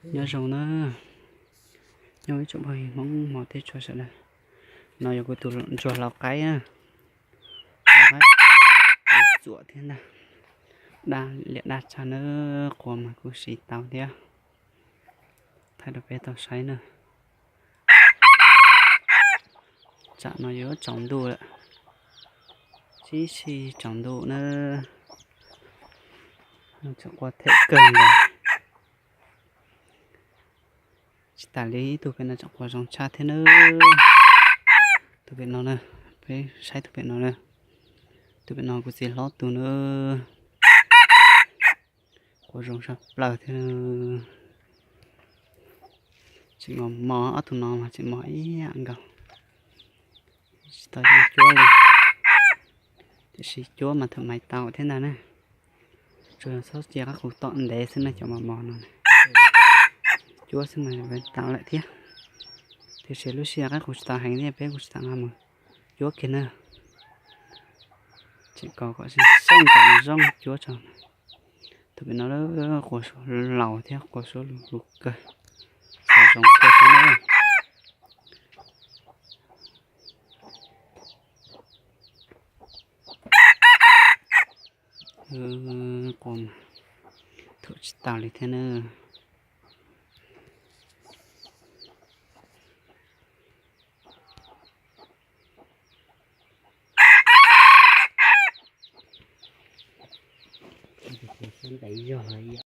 Nyob zoo na, nyob ib tsoom phooj ywg Hmoob mos thiab tshua sawv daws. No yog kuv tus ntsuag lau qaib na, lau qaib txuam thiab ntag. Daj liam daj tshaj na, quas mas kuj siv tau thiab. Thaij rau peb tau saib na. Tsam no yuav tsaus ntuj lawm, sib sib tsaus ntuj na, tseem quaj them kawg nkaus. Tsis tas li ib tug pem no tseem quas zoo tshaj thiab na. Tus pem no na, peb saib tus pem no na, tus pem no kuv txiv hlob tus na, quas zoo tshaj plaws thiab. Tseem mos mos, ob tug no mas tseem mos ib yam nkaus. Tsis tau yeej cuab li, tiam sis cuab mas thaum maiv tau thiab ntag na. Tsuas yog txhob cia qab qus tom ntev xwb na cov mos mos no. Cuab xwb mas tau lawm thiab. Tiam sis lub sij hawm qab qus tsis tau heev thiab peb kuj tsis tau nqa mus cuab kiag na. Tseem kos kom seej kom zoo cuab tso. Tus pem no quas suab laus thiab quas suab lus lus kawg, xav zoo kawg thiab na. Quas mas thaum tsis tau li thiab na. Ntawd yog